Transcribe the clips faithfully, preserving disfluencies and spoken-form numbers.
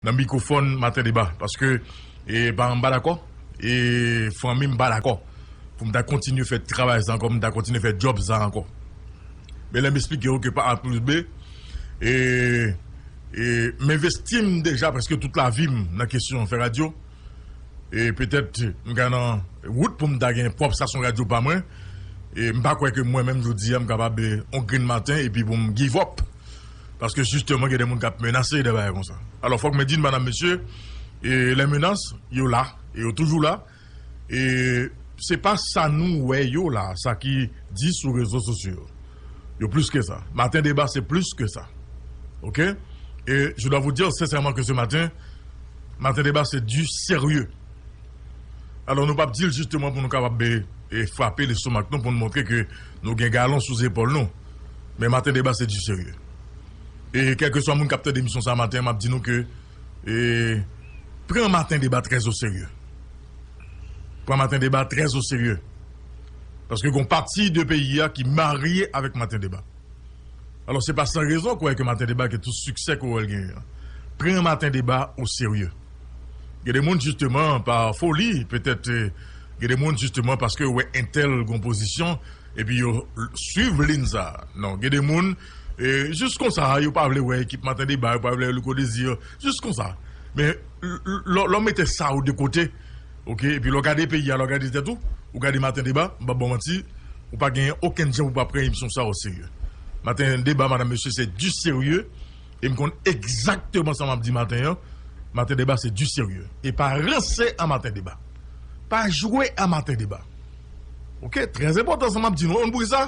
nan mikwofòn Maten Deba, paske, e, paran m pa dakò, e fanmi m pa dakò pou m ta kontinye fè travay sa ankò, m ta kontinye fè djòb sa ankò. Men lè m esplike yo ke pa A plis B, e, e, m envesti m deja prèske tout lavi m nan kesyon fè radyo. E petèt m ka nan wout pou m ta gen pwòp estasyon radyo pa mwen. E m pa kwè ke mwen menm jodi a m kapab, e, on grenn maten epi pou m give up. Paske jisteman gen de moun k ap menase de bagay konsa. Alò fòk mwen di n, madam, mesye, e les menaces, yo la, e yo toujou la. E se pa sa nou wè yo la, sa ki di sou rezo sosyo yo. Yo plis ke sa. Maten Deba se plis ke sa. Oke? E je dois vous dire sincèrement que ce matin, Maten Deba se du sérieux. Alò nou p ap di l jisteman pou nou kapab, e, e frape lestomak nou, pou nou montre ke nou gen galon sou zepòl nou. Men Maten Deba se du sérieux. E kèlkeswa moun k ap tande emisyon sa maten, m ap di nou ke, e, pran Maten Deba trè o serye. Pran Maten Deba trè o serye. Paske gon pati de peyi a ki marye avèk Maten Deba. Alò se pa san rezon ke w wè ke Maten Deba gen tout siksè ke w wè l genyen an. Pran Maten Deba o serye. Gen de moun jisteman pa foli, petèt, e, gen de moun jisteman paske yo wè entèl gon pozisyon, epi yo l-, swiv liy sa. Non, gen de moun, e, jis konsa, yo pa vle wè ekip Maten Deba, yo pa vle wè Louko Désir, jis konsa. Men, l-, l-, lè, lè w mete sa yo de kote, oke, epi lè w gade peyi a, lè w gade tèt ou, ou gade Maten Deba, m p ap ba w manti, ou pa genyen okenn jan pou w pa pran emisyon sa o serye. Maten Deba, madam, mesye, se du sérieux. E m konn egzakteman sa m ap di maten an. Maten Deba se du sérieux. E pa ranse a Maten Deba. Pa jwe a Maten Deba. Oke? Trè enpòtan sa m ap di nou. Konn pou sa?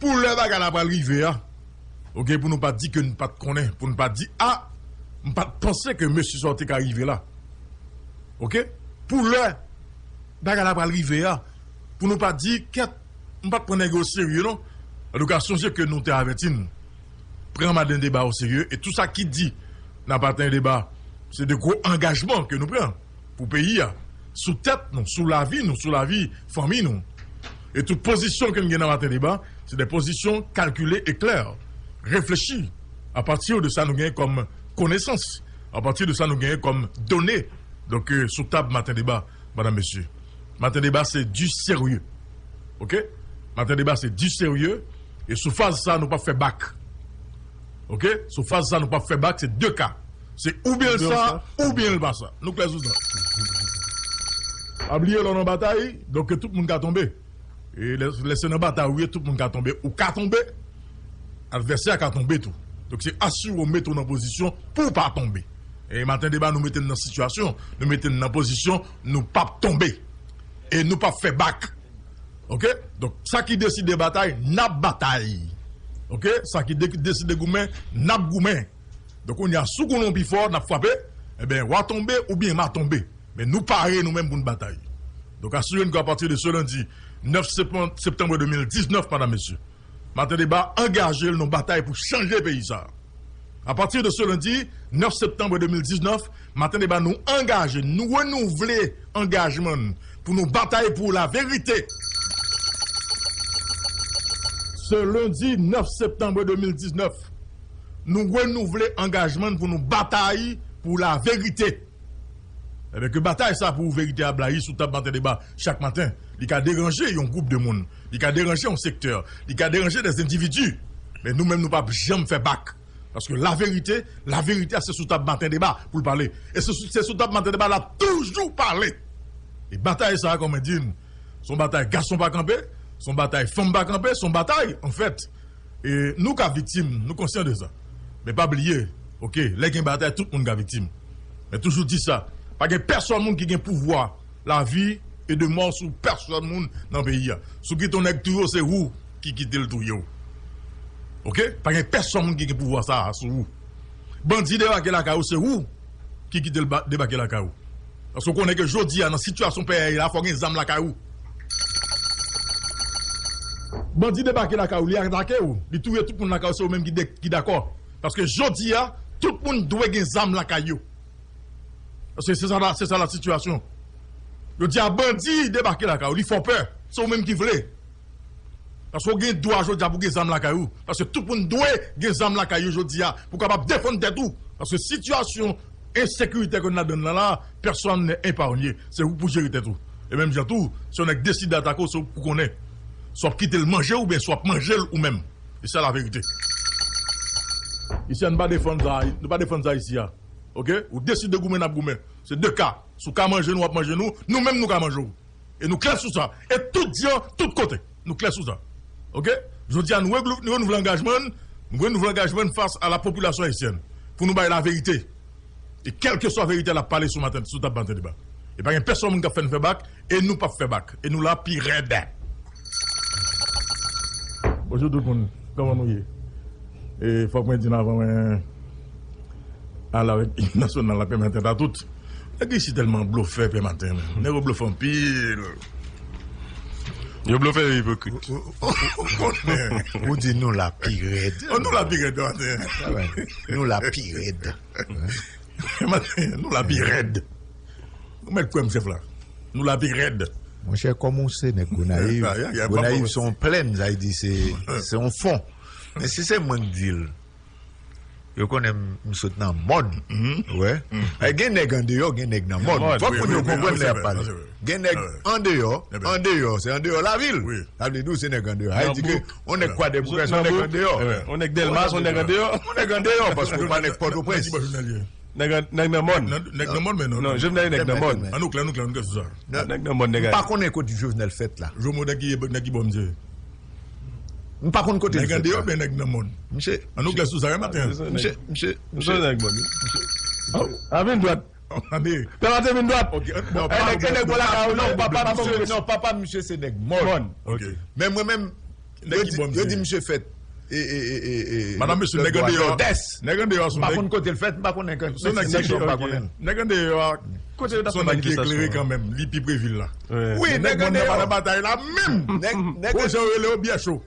Pou lè bagay la pral rive a. Oke? Pou nou pa di ke nou pa t konnen. Pou nou pa di, a, m pa t panse ke mesye sa yo te ka rive la. Oke? Pou lè bagay la pral rive a. Pou nou pa di, kèt, m pa t pran nèg yo o serye non. Antouka, sonje ke nou te avèti n. Pran Maten Deba o serye e tou sa ki di nan Maten Deba, se de gwo angajman ke nou pran pou peyi a, sou tèt nou, sou lavi nou, sou lavi fanmi nou. E tout pozisyon ke n gen nan Maten Deba, se de pozisyon kalkile e klè, reflechi, apati de sa nou gen kòm konesans, apati de sa nou gen kòm done, donk, e, sou tab Maten Deba, madam, mesye. Maten Deba se du sérieux. Oke? Maten Deba se du sérieux. E sou faz sa, nou p ap fè bak. Oke? Sou faz sa, nou p ap fè bak, se de ka. Se oubyen l sa, oubyen l pa sa. Nou klè sou sa. Pa bliye lè w nan batay, donk tout moun ka tonbe. E lè, lè se nan batay ou ye, tout moun ka tonbe. Ou ka tonbe, advèsè a ka tonbe tou. Donk se asire w mete w nan pozisyon pou w pa tonbe. E Maten Deba nou mete n nan sitiyasyon, nou mete n nan pozisyon, nou p ap tonbe. E nou p ap fè bak. Oke? Donk, sa ki deside batay, n ap batay. Oke? Sa ki de-, deside goumen, n ap goumen. Donk, kounye a, si w konnen w pi fò, n ap frape. Ebyen, w a tonbe oubyen m a tonbe. Men nou pare nou menm pou n batay. Donk, asire n ke apati de se lendi nèf septan-, septanm de mil diznèf, madam, mesye, Maten Deba angaje l nan batay pou chanje peyi sa a. Apati de se lendi nèf septanm de mil diznèf, Maten Deba nou angaje, nou renouvle angajman n pou nou batay pou laverite. Se lendi nèf septanm de mil diznèf, nou renouvle angajman n pou nou batay pou laverite. Ebyen, ke batay sa pou verite a blayi sou tab Maten Deba chak maten, li ka deranje yon gwoup de moun, li ka deranje yon sektè, li ka deranje dè endividi. Men nou menm, nou p ap janm fè bak. Paske laverite, laverite a se sou tab Maten Deba pou l pale. E se sou, se sou tab Maten Deba l ap toujou pale. E batay sa a, kòm mwen di n, se yon batay gason pa kanpe, se yon batay fanm pa kanpe, se yon batay, anfèt, e nou ka viktim, nou konsyan de sa. Men pa bliye, oke, lè gen batay, tout moun ka viktim. Men toujou di sa, pa gen pèsòn moun ki gen pouvwa lavi e de mò sou pèsòn moun nan peyi a. Si w kite yon nèg touye w, se ou ki kite l touye w. Oke? Pa gen pèsòn moun ki gen pouvwa sa a sou ou. Bandi debake lakay ou, se ou ki kite l ba-, debake lakay ou. Paske w konnen ke jodi a, nan sitiyasyon peyi a ye la, fò gen zam lakay ou. Bandi debake lakay ou, li atake w, li touye tout moun lakay ou, se ou menm ki de-, ki dakò. Paske jodi a, tout moun dwe gen zam lakay yo. Paske se sa la, se sa la sitiyasyon. Yo di a bandi debake lakay ou, li fè w pè. Se ou menm ki vle. Paske w gen dwa jodi a pou gen zam lakay ou. Paske tout moun dwe gen zam lakay yo jodi a pou kapab defann tèt ou. Paske sitiyasyon ensekirite ke n ladann nan la, pèsonn nè eparnye. Se ou pou jere tèt ou. E menm jan tou, si yon nèg deside atake w, se ou pou konnen. Swa w ap kite l manje w, oubyen swa w ap manje l ou menm. E sa laverite. Isi a, nou pa defann sa, nou pa defann sa isi a. Oke? Ou deside goumen, n ap goumen. Se de ka. Si w ka manje nou, w ap manje nou. Nou menm, nou ka manje w. E nou klè sou sa. E tout di an, tout kote. Nou klè sou sa. Oke? Jodi a, nou reglou-, nou renouvle angajman n, nou renouvle angajman n fas a la popilasyon ayisyèn. Pou nou bay laverite. E kèlkeswa verite a, l ap pale sou maten, sou tab maten deba. E pa gen pèsonn moun k ap fè n fè bak, e nou p ap fè bak. E nou la pi rèd. Bonjou tout moun. Kòman nou ye? E fòk mwen di n avan mwen ale avèk im nasyonal la, Pè Maten ta tout. Nèg isi tèlman blofè, Pè Maten, men. Nèg yo blofè anpil. Yo blofè, yo ipokrit. Ou, ou, ou, ou, ou konnen. Ou di nou la pi rèd. Oh, nou la pi rèd, Pè Maten. Ah, ouais. Nou la pi rèd. Pè Maten, nou la pi rèd. Ou mèt kwè m, chèf la. Nou la pi rèd. Monchè, kòm ou se nèg Gonayiv, ya, ya, ya, Gonayiv se yon plèn, sa vle di se, se yon fon. Men si se mwen k di l, yo konnen m, m sot nan mòn. Wè. Eh, gen nèg andeyò, gen nèg nan mòn. Fòk moun yo konprann lè y ap pale. Gen nèg andeyò, andeyò, se andeyò lavil. Sa vle di w se nèg andeyò. Sa vle di ke yon nèg Kwadèboukè, se yon nèg andeyò. Yon nèg Dèlma, se yon nèg andeyò. Yon nèg andeyò, paske w pa nèg Pòtoprens. Nèg, nèg nan mòn. Nèg nan mòn, men non. Non, Jovenel e nèg nan mòn. An nou klè, nou klè, nou klè sou sa. Nèg nan mòn, nèg. M pa konnen kote Jovenel fèt la. Jomo, nèg ki, nèg ki bò misye? M pa konn kote l fèt la. Nèg andeyò oubyen nèg nan mòn? Misye. An nou klè sou sa, wi, maten. Misye, misye, misye. Nèg mòn, wi. A, vin dwat. Pè Maten, vin dwat. Ok, non, e nèg, e nèg bò lakay ou, non, papa misye, non, papa misye se nèg mòn. Ok. Men mwen menm, Yo di, yo di misye fèt. E, e, e, e, e, madanm mesye, nèg andeyò. Nèg andeyò, se yon nèg. M pa konn kote l fèt, m pa konn nan ki seksyon, m pa konnen. Nèg andeyò a, kote yo t ap fè manifestasyon an? Se yon nèg ki eklere kanmenm, li pi pre vil la. Wi, nèg andeyò. Nèg mòn nan pa nan batay la menm. Nèg, nèg, jan yo rele yo, byè cho.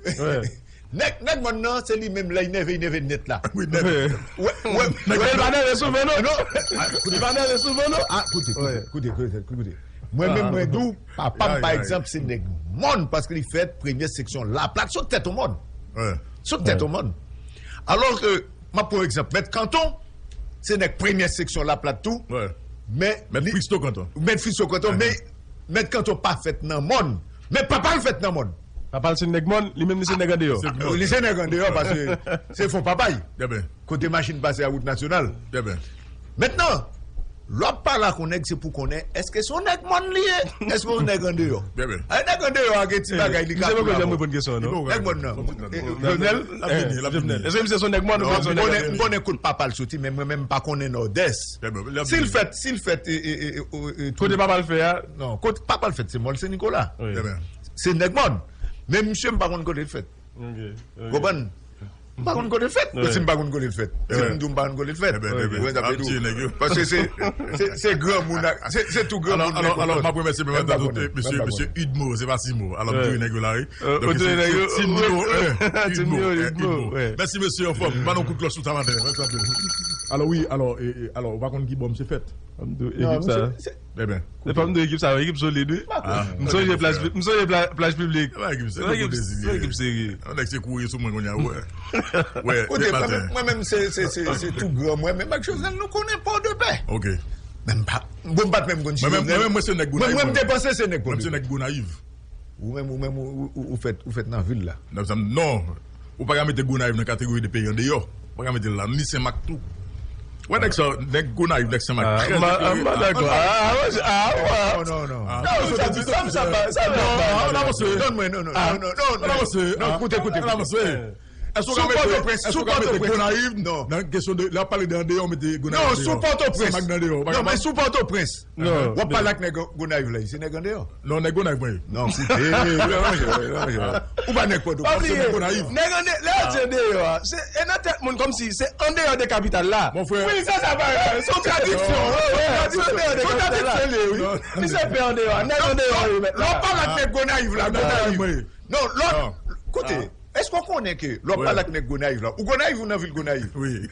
Nèg, nèg mòn nan, se li menm lè l nève, l nève nèt la. Wi, nève. Wè, wè, nèg pa nève souvan, non. Non. Li pa nève souvan, non. Ah, koute, koute, koute, koute, koute. Mwen menm, mwen di w, papa m, pa egzanp, se nèg mòn, paske li fèt premyè seksyon Laplat, sot tèt yon mòn. Sot tèt yon mòn. Alò ke, m ap pran yon egzanp, Mèt Kanton, se nèg premyè seksyon Laplat tou. Men Mèt Fristo Kanton. Mèt Fristo Kanton, men Mèt Kanton pa fèt nan mòn. Men papa l fèt nan mòn. Papa l se nèg mòn, li menm li se nèg andeyò. Li se nèg andeyò paske se fon papa l. Kote machin pase a wout nasyonal. Mentnan, lè w ap pale ak yon nèg, se pou konnen, èske se yon nèg mòn li ye? Èske yon nèg andeyò? Ay, nèg andeyò a gen ti bagay li ka pran. Nèg mòn nan. Jovenel? Èske misye se yon nèg mòn oubyen se yon nèg andeyò? M konnen, m konnen kote papa l soti, men mwen menm m pa konnen Nòdès. Si l fèt, si l fèt, e, e, e, e, e, kote papa l fèt a? Non, kote papa l fèt, se Mòn Sen Nikola. Se nèg mòn. Men misye, m pa konn kote l fèt. Konprann? M pa konn kote l fèt. Si m pa konn kote l fèt, si m di w m pa konn kote l fèt, mwen t ap di w. Paske se, se, se granmoun ak, se, se tou granmoun. Alò, alò, m ap remèsye mesye, mesye Udmo, se pa Simo. Alò, m tire nèg yo la, wi. Donk, se Timno, Timno, Udmo. Mèsi, mesye, anfòm. Ban nou kout klòch sou sa maten. Mèsi anpil. Alò, wi, alò, e, e, alò, ou pa konn ki bò misye fèt? Ekip sa. Ebyen. Se pa m de ekip sa, ekip solid, wi. M sonje plaj, m sonje pla-, plaj piblik. Se yon ekip serye. Yon nèg se kouri sou mwen kounye a, wè. Wè, kote, mwen menm, mwen menm, se, se, se, se tou gran mwen, menm ak Jovenel, nou konnen Pòdepè. Ok. Men m pa, bon, m pa t menm konn si Jovenel. Mwen menm, mwen se nèg Gonayiv. Mwen, mwen, m te panse se nèg Pòdepè. Mwen se nèg Gonayiv. Ou menm, ou menm, ou, ou, ou fèt, ou fèt nan vil la. Non, ou pa ka mete Gonayiv nan kategori de peyi andeyò. Ou pa ka mete l la, ni Senmak tou. Wè nèg sa, nèg Gonayiv, nèg Senmak, trè epere. M pa dakò. Ah, ah, ah, ah. Non, non, non. Non, sa di, sa, sa pa, sa pa. Non, non, non, non, non, non, non, koute, koute, koute. Èske w ka mete, èske w ka mete Gonayiv nan kesyon de, lè w ap pale de andeyò, w mete Gonayiv andeyò? Non, sou Pòtoprens. Senmak nan andeyò, w pa kapab? Non, men sou Pòtoprens. W ap pale ak nèg Gonayiv la, se nèg andeyò. Non, nèg Gonayiv mwen ye. Non, koute. Ou pa nèg Pòtoprens, se nèg Gonayiv. Nèg andeyò, lè yo di andeyò a, se, e nan tèt moun kòmsi se andeyò de kapital la. Mon frè. Wi, sa, sa pa, se yon tradiksyon. Wi, wi, se andeyò de kapital la. Misye pè andeyò a, nèg andeyò a yo mèt la. Lè w pale ak nèg Gonayiv la, Gonayiv mwen ye. Non, lòt kote. Èske w konnen ke lè w pale ak nèg Gonayiv la, ou Gonayiv ou nan vil Gonayiv? Wi.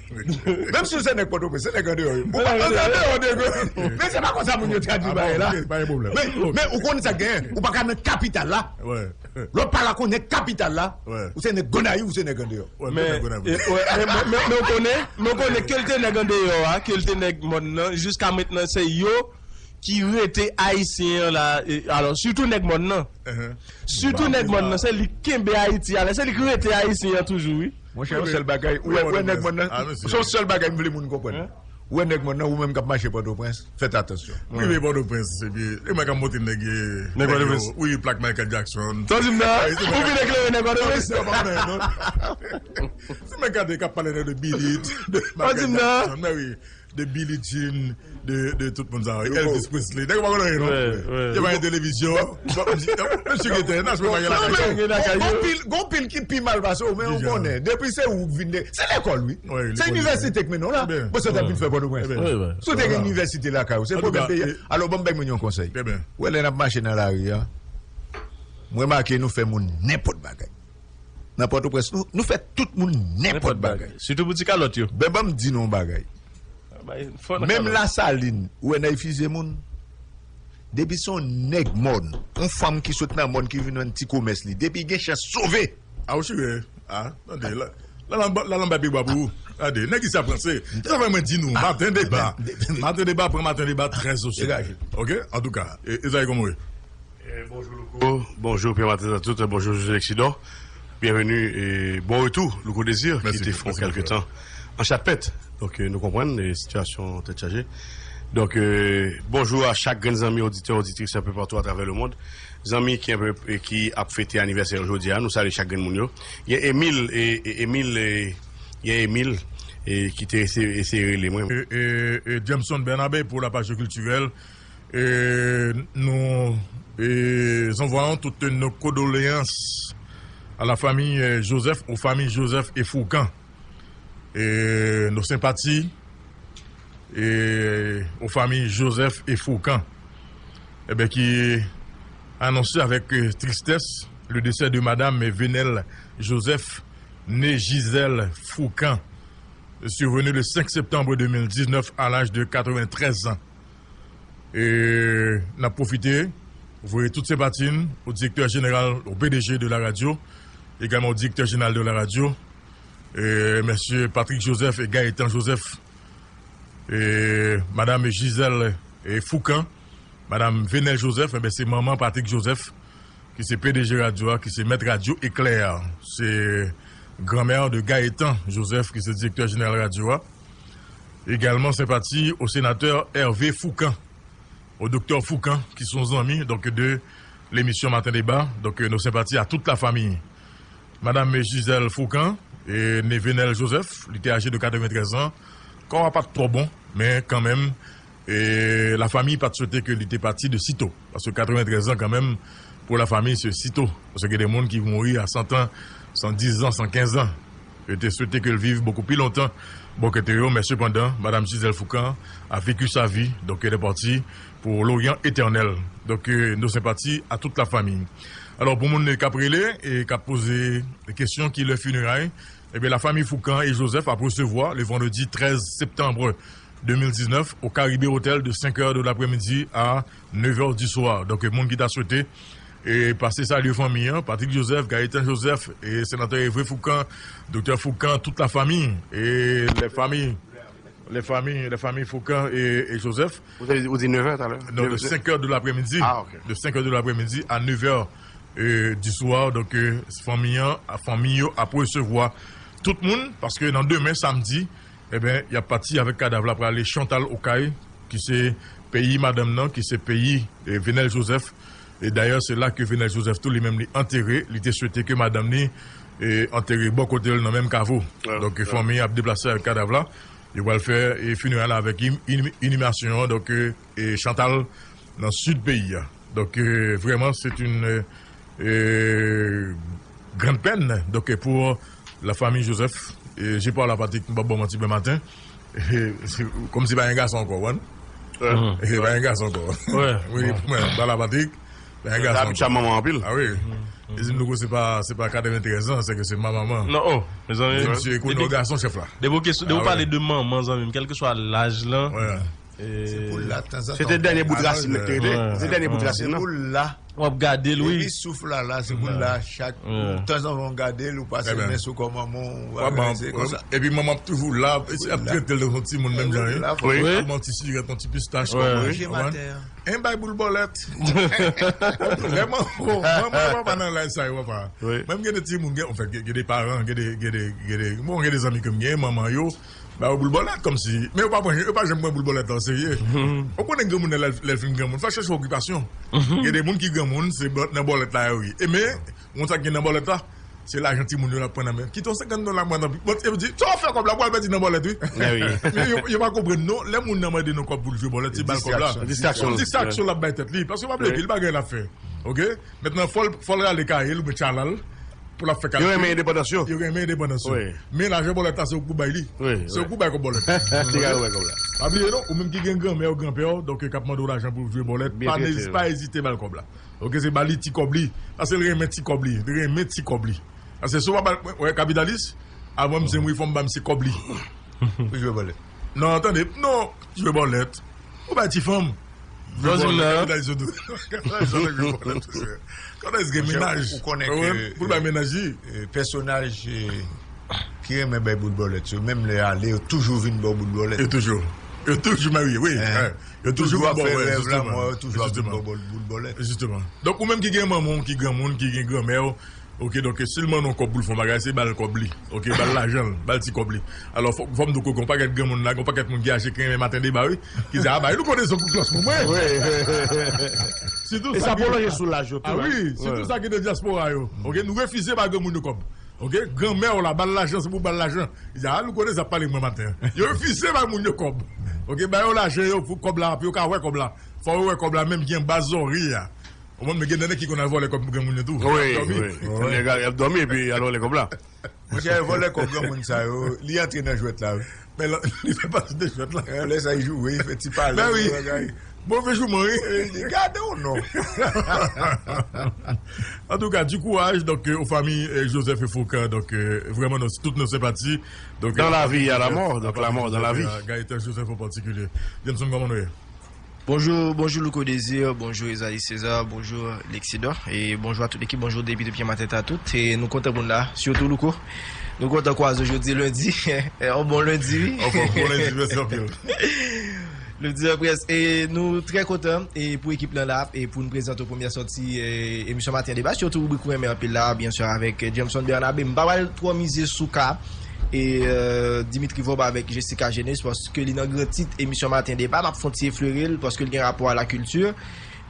Menm si w se nèg Pòtoprens, se nèg andeyò yo. Ou pa andeyò de Gonayiv. Men se pa konsa moun yo tradui bagay la. Men ou konnen sa k genyen. Ou pa ka nan kapital la. Lè w pale ak yon nèg kapital la, ou se nèg Gonayiv, ou se nèg andeyò. Men ou konnen, men ou konnen ke l te nèg andeyò a, ke l te nèg mòn nan, jiska mentnan se yo ki rete ayisyen an la, alò, sitou nèg mòn nan. Sitou nèg mòn nan, se li k kenbe Ayiti a, men se li k rete ayisyen an toujou, wi. Monchè, yon sèl bagay, ou wè, ou wè nèg mòn nan, se yon sèl bagay m vle moun konprann. Ou wè nèg mòn nan, ou menm k ap mache Pòtoprens, fèt atansyon. M rive Pòtoprens, epi e mwen k ap montre nèg, nèg yo, wi, plak Michael Jackson. Sa w di m nan? Ou vin eklere nèg Pòtoprens? Se mwen gade k ap pale de Billy, de Michael Jackson, men wi. De Billie Jean, de, de tout moun sa yo. Elvis Presley. Nèg yo pa konn anyen, non. Yo pa gen televizyon. Mesye gen tè, nan, se pa gen lakay yo. Gon pil, gon pil ki pi mal pase w, men ou konnen. Depi se ou k vin de, se lekòl, wi. Se inivèsite k mennen w la. Bon, se w t ap vin fè Pòtoprens. Si w te gen inivèsite lakay ou, se pwoblèm peyi a. Alò, ban m bay moun yon konsèy. Ou wè, lè n ap mache nan lari a, m remake nou fè moun nenpòt bagay. Nan Pòtoprens, nou, nou fè tout moun nenpòt bagay. Sitou pou ti kalòt yo. Ben, ban m di nou yon bagay. Menm Lasalin, ou wè nan fizye moun. Depi se yon nèg mòn, yon fanm ki sot nan mòn ki vin vann ti komès li, depi gen chans sove. A, ou chire. A, tande, la, la, la, la, la, bay pye bwa pou ou. Tande, nèg isi ap ranse. Se sa fè mwen di nou, Maten Deba. Maten Deba pran Maten Deba trè o serye. Ok? Antouka, e, Ezayi, kòman w ye? Eh, bonjou Louko, bonjou Pierre Martin Zatout, bonjou José Lexidor. Byenveni e bon retou Louko Désir ki te fè kèlke tan an chatpèt. Donk, eh, nou konprann, eh, sitiyasyon tèt chaje. Donk, eh, bonjou a chak grenn zanmi oditè, oditris enpe patou atravè lemonn. Zanmi ki enpe, eh, ki ap fete anivèsè yo jodi a, nou salye chak grenn moun yo. Gen Emil, eh, eh, Emil, eh, gen Emil, eh, ki te eseye, eseye rele mwen. Et, et, et Jameson Bernabe pour la page culturelle. Et nous, et envoyons toutes nos condoléances à la famille, euh, Joseph, aux familles Joseph et Fourcan. Et nos sympathies, et aux familles Joseph et Fourcan. Eh bien, qui annonce avec, euh, tristesse le décès de Madame Venel Joseph, née Gisèle Fourcan, survenue le cinq septembre deux mille dix-neuf à l'âge de quatre-vingt-treize ans. E n ap pwofite voye tout senpati n au directeur général, au P D G de la radio, également au directeur général de la radio, e mesye Patrick Joseph et Gaétan Joseph, e madame Gisèle, e Foucan, madame Venel Joseph, enben, se manman Patrick Joseph, ki se P D G radyo a, ki se mèt radyo Eklè a, se granmè de Gaétan Joseph, ki se direktè jeneral radyo a. Également, sympathies au sénateur Hervé Fourcan, au docteur Fourcan, qui sont amis, donc, de l'émission Matin Débat. Donc, euh, nos sympathies à toute la famille. Madame Gisèle Fourcan, e née Venel Joseph, li te aje de katreventrèz an. Kò a pa t twò bon, men kanmenm, e lafanmi pa t swete ke li te pati de sito. Paske katreventrèz an, kanmenm, pou lafanmi, se sito. Paske gen de moun ki mouri a san an, san diz an, san kenz an. Yo te swete ke l viv bokou pi lontan bò kote yo, men sepandan, Madame Gisèle Fourcan a vécu sa vie, donc elle est partie pour l'Orient éternel. Donc, euh, nos sympathies à toute la famille. Alò, pou moun k ap rele e k ap poze kesyon, ki lè fineray, eh bien, la famille Fourcan et Joseph a reçu le vendredi treize septembre deux mille dix-neuf au Caribe Hotel de cinq heures de l'après-midi à neuf heures du soir. Donc, moun ki ta swete e pase salye fanmi an, Patrick Joseph, Gaétan Joseph, et sénateur Hervé Fourcan, docteur Fourcan, toute la famille, et les familles, les familles, les familles Fourcan et, et Joseph. Ou te, ou di neuf heures talè? Non, de cinq heures de l'après-midi. Ah, ok. De cinq heures de l'après-midi à neuf heures, euh, du soir. Donc, euh, fanmi an, fanmi yo ap resevwa tout moun, paske nan demen, samdi, eh ben, y ap pati avèk kadav la pou ale Chantal Okay, ki se peyi madanm nan, ki se peyi, eh, Venel Joseph. E dayè, se la ke Venel Joseph tou, li menm, li antere. Li te swete ke madanm li, eh, antere bò kote l nan menm kavo. Donk, fanmi ap deplase avèk kadav la. Yo pral fè, eh, fineray la avèk im-, im-, inhimation an, donk, eh, eh, Chantal, nan sid peyi a. Donk, eh, vraiment, c'est une, eh, eh, grande peine. Donk, eh, pour la famille Joseph, eh, j'ai parlé à Patrick, m p ap ba w manti, demen maten. Eh, se kòmsi pa gen gason ankò, w konprann? Eh, pa gen gason ankò. Wi, mwen, m pale a Patrick. Bagay gason. Sa pi cham manman anpil. Ah wi. Li di m, Louko, se pa, se pa katreventrèz an, se ke se manman. Non, oh, mezanmi. Li di, "Mesye, ekout, non, gason chèf la." Depi w ke, depi w pale de manman, zanmi m, kèlkeswa laj lan. Se pou l la, tanzantan. Se te dènye bout rasin nan ki te rete. Se dènye bout rasin nan. Se pou l la. W ap gade l, wi. Epi souf la, la, se pou l la, chak, tanzantan w gade l, ou pase men sou kò manman w, w ap rete konsa. Epi manman ap toujou la, ap trete l yon timoun menm jan, wi. Ap ban w ti sirèt, yon ti pistach, konprann? Manje maten an. En bay boul bòlèt. Vrèman, manman, papa nan laj sa yo, papa. Mwen, m gen de timoun, gen, anfèt, gen, gen de paran, gen de, gen de, gen de, bon, gen de zanmi ke m gen, manman yo, ba yo boul bòlèt, kòmsi, men yo pa pran, yo pa janm pran boul bòlèt la o serye. Ou konnen granmoun nan lè, lè l fin granmoun, fò chèche okipasyon. Gen de moun ki granmoun, se bò-, nan bòlèt la yo ye. E men, ou konn sa ki gen nan bòlèt la? Se lajan timoun yo l ap pran nan men. Kite yon senkant dola mwen nan pi. Bon, yo di, sa w fè kòb la, pou al pèdi nan bòlèt, wi. Men yo, yo pa konprann, non. Lè moun nan mande nou kòb pou l jwe bòlèt, se ba l kòb la. Distraksyon. Distraksyon l ap bay tèt li. Paske w pa vle pil bagay l ap fè. Oke? Mentnan, fò l, fò l rale kay li oubyen tchala l pou l ap fè kalkil. Yo renmen endepandans yo. Yo renmen endepandans yo. Men lajan bòlèt la, se ou k pou bay li. Se ou k pou bay kòb bòlèt. Li ka bay kòb la. Pa bliye, non, ou menm ki gen granmè w, granpè w, donk, k ap mande w lajan pou w jwe bòlèt, pa ezite ba l kòb la. Oke, se ba li ti kòb li. Paske l renmen ti kòb li. Li renmen ti kòb li. Paske si w pa ba l, wè, kapitalis, avan misye mouri, fò m ba misye kòb li. Pou jwe bòlèt. Non, tande, non, jwe bòlèt. Ou bay ti fanm. Jwe bòlèt, kapitalis yo tou. Jwe bòlèt, mesye. Kòmès gen mennaj. Ou konnen ke, pou l bay mennaj li. Pèsonaj, eh, ki renmen bay boul bòlèt yo, menm lè ale, yo toujou vin ba w boul bòlèt. Yo toujou. Yo toujou marye, wi. Yo toujou ap fè rèv lanmò, yo toujou ap vin ba w boul bòlèt. Jisteman. Donk, ou menm ki gen manman w, ki granmoun, ki gen granmè w, oke, donk, si l mande w kòb pou l fè yon bagay, se ba l kòb li. Oke, ba l lajan l, ba l ti kòb li. Alò, fò, fò m di w ke gen yon pakèt granmoun la, gen yon pakèt moun ki aje ki renmen Maten Deba, wi, ki di, "A, bay Louko de zo pou klòch pou mwen." Sitou sa ki, sou laj yo tou, wi, sitou sa ki nan dyaspora yo. Oke, nou refize ba granmoun yo kòb. Oke, granmè w la, ba l lajan, se pou ba l lajan. Li di, "A, Louko de zo ap pale mwen maten an." Yo refize ba moun yo kòb. Oke, ba yo lajan yo pou kòb la, pou yo ka wè kòb la. Fò yo wè kòb la, menm ki anba zòrye a. Ou konprann, men gen de nèg ki konn al vòlè kòb granmoun yo tou. Wi, wi. Nèg ap dòmi epi al vòlè kòb la. Monchè, vòlè kòb granmoun sa yo, li antre nan jwèt la, wi. Men li fè pati de jwèt la. Lè sa, li joure, li fè ti pale, ti bagay. Move jouman, wi. Li gade w non. Antouka, du courage, donk, euh, aux familles, euh, Joseph et Foucault, donk, euh, vrèman, nou, tout nou senpati. Donk, dans la vie, il y a la mort, donc la mort dans la vie. Gaëtan Joseph en particulier. Jameson, kòman nou ye? Bonjou, bonjou Louko Désir, bonjou Esaïe César, bonjou Lexidor, e bonjou a tout lekip, bonjou depi, depi maten a tout, e nou kontan pou n la, sitou Louko, nou kontan kwaze w jodi lendi, yon bon lendi, wi. Yon bon lendi, mèsi anpil. Lendi an près, e nou trè kontan, e pou ekip lan la, e pou n prezante premyè sòti, e, emisyon Maten Deba, sitou ribrik ou renmen anpil la, byen si, avèk Jameson Bernabe, m pa pral twò mize sou ka, e, euh, Dimitri Vorbe avèk Jessica Geneus, paske li nan gran tit emisyon Maten Deba, n ap fè yon ti eflere l, paske l gen rapò a lakilti.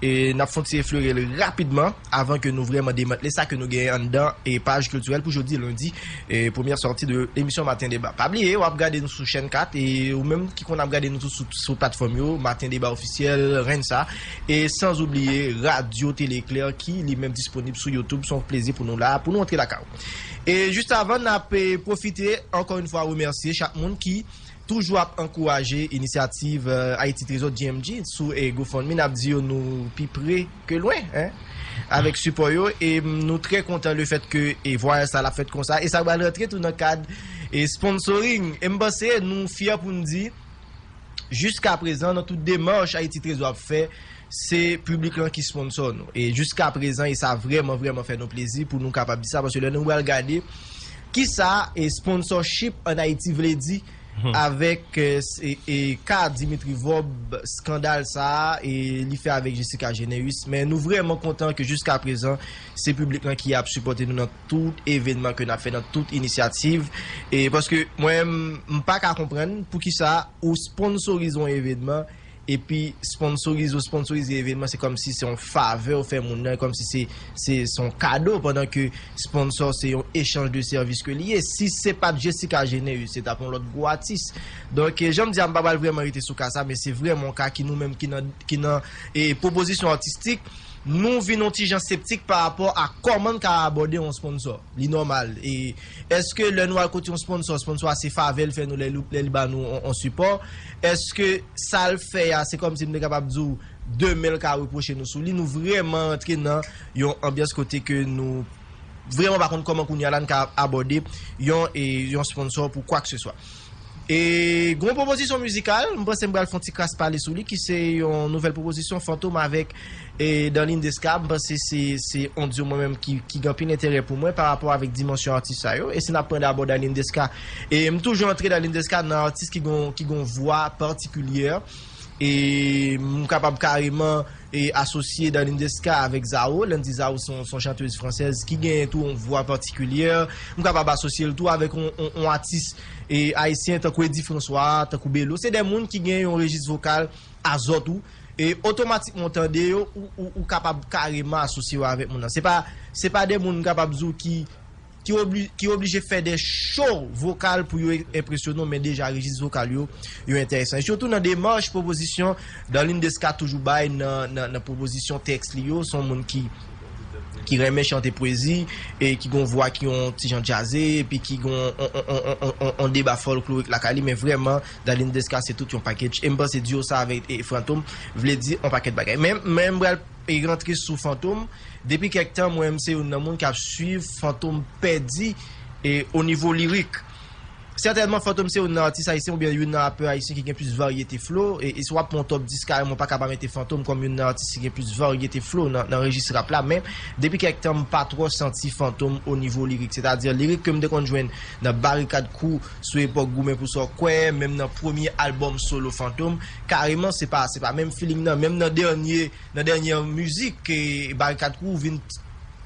E n ap fè yon ti eflere l rapidman, avan ke nou vrèman demantle sa ke nou genyen anndan e paj kiltirèl pou jodi lendi, e premyè sòti de emisyon Maten Deba. Pa bliye, w ap gade nou sou chèn kat, e ou menm ki konn ap gade nou tou sou, sou platfòm yo, Maten Deba Ofisyèl, Rensa, e sans oubliye Radio Télé Éclair ki li menm disponib sou YouTube. Se yon plezi pou nou la, pou nou antre lakay ou. E jis avan, n ap, e, pwofite, ankò yon fwa, remèsye chak moun ki toujou ap ankouraje inisyativ, euh, Haïti Trésor, D M G, sou, e, GoFundMe, n ap di yo nou pi pre ke lwen, en, avèk sipò yo, e, mm, nou trè kontan le fèt ke, e, vwayaj sa l ap fèt konsa, e sa pral rantre tou nan kad, e, sponsoring, e m panse nou fyè pou n di, jiska prezan, nan tout demach Haïti Trésor ap fè, se piblik lan ki sponsò nou. E jiska prezan, e sa vrèman, vrèman fè nou plezi pou nou kapab di sa, paske lè nou pral gade kisa, e, sponsorship an Ayiti vle di, avèk, e, s-, e, e, ka Dimitri Vorbe, skandal sa a, e li fè avèk Jessica Geneus, men nou vrèman kontan ke jiska prezan, se piblik lan ki ap sipòte nou nan tout evènman ke n ap fè, nan tout inisyativ. E paske mwen, m, m pa ka konprann poukisa ou sponsorize yon evènman, epi sponsorize, ou sponsorize evènman, se kòmsi se yon favè ou fè moun nan, kòmsi se, se, se yon kado, pandan ke sponsò se yon echanj de sèvis ke li ye. Si se pa t Jessica Geneus, se t ap yon lòt gwo atis. Donk, e, jan m di a, m pa pral vrèman rete sou ka sa, men se vrèman yon ka ki nou menm ki nan, ki nan, e, pwopozisyon atistik, nou vin yon ti jan septik pa rapò a kòman n ka abòde yon sponsò. Li nòmal. E èske lè nou al kote yon sponsò, sponsò a se favè l fè nou lè li, lè li ba nou yon, yon sipò? Èske sa l fè a, se kòmsi m te kapab di w, demen l ka repwoche nou sou li? Nou vrèman rantre nan yon anbyans kote ke nou vrèman pa konn kòman kounye a la n ka abòde yon, e, yon sponsò pou kwakeseswa. E gen yon pwopozisyon mizikal, m panse m pral fè yon ti kras pale sou li, ki se yon nouvèl pwopozisyon Fantom avèk, e, Darline Desca. M panse se, se yon duo mwen menm ki, ki gen anpil enterè pou mwen pa rapò avèk dimansyon atis sa yo. E si n ap pran dabò Darline Desca, e m toujou antre Darline Desca nan atis ki gon, ki gon vwa patikilyè. E m kapab kareman, e, asosye Darline Desca avèk Zao. Lè n di Zao se yon, se yon chantèz fransèz ki genyen tou yon vwa patikilyè. M kapab asosye l tou avèk yon, yon, yon atis, e, ayisyen tankou Eddy François, tankou Belo. Se de moun ki gen yon rejis vokal a zòt ou. E otomatikman w tande yo, ou, ou, ou kapab kareman asosye yo avèk moun nan. Se pa, se pa de moun m kapab di w ki ki obli-, ki oblije fè de cho vokal pou yo enpresyone w, men deja rejis vokal yo, yo enteresan. E sitou nan demach pwopozisyon Darline Desca toujou bay nan, nan, nan pwopozisyon tèks li yo, se yon moun ki, ki renmen chante pwezi e ki gon vwa ki yon ti jan djaze, epi ki gon on, on, on, on, on, on deba fòklorik lakay li, men vrèman, Darline Desca se tout yon package. E m panse duo sa avèk, e, Fantom vle di on pakèt bagay. Men, men m pral e rantre sou Fantom. Depi kèk tan, mwen menm se youn nan moun k ap swiv Fantom pèdi e o nivo lirik. Sètènman, Fantom se youn nan atis ayisyen oubyen youn nan rapè ayisyen ki gen plis varyete flo. E, e si w ap pran yon top dis kareman, w pa ka pa mete Fantom kòm youn nan atis ki gen plis varyete flo nan, nan rejis rap la. Men, depi kèk tan, m pa twò santi Fantom o nivo lirik. Sètadi, lirik ke m te konn jwenn nan Barikad Crew sou epòk Goumen pou sa w kwè, menm nan premye albòm solo Fantom, kareman, se pa, se pa menm feeling nan. Menm nan dènye nan dènye mizik, e, Barikad Crew vin t-,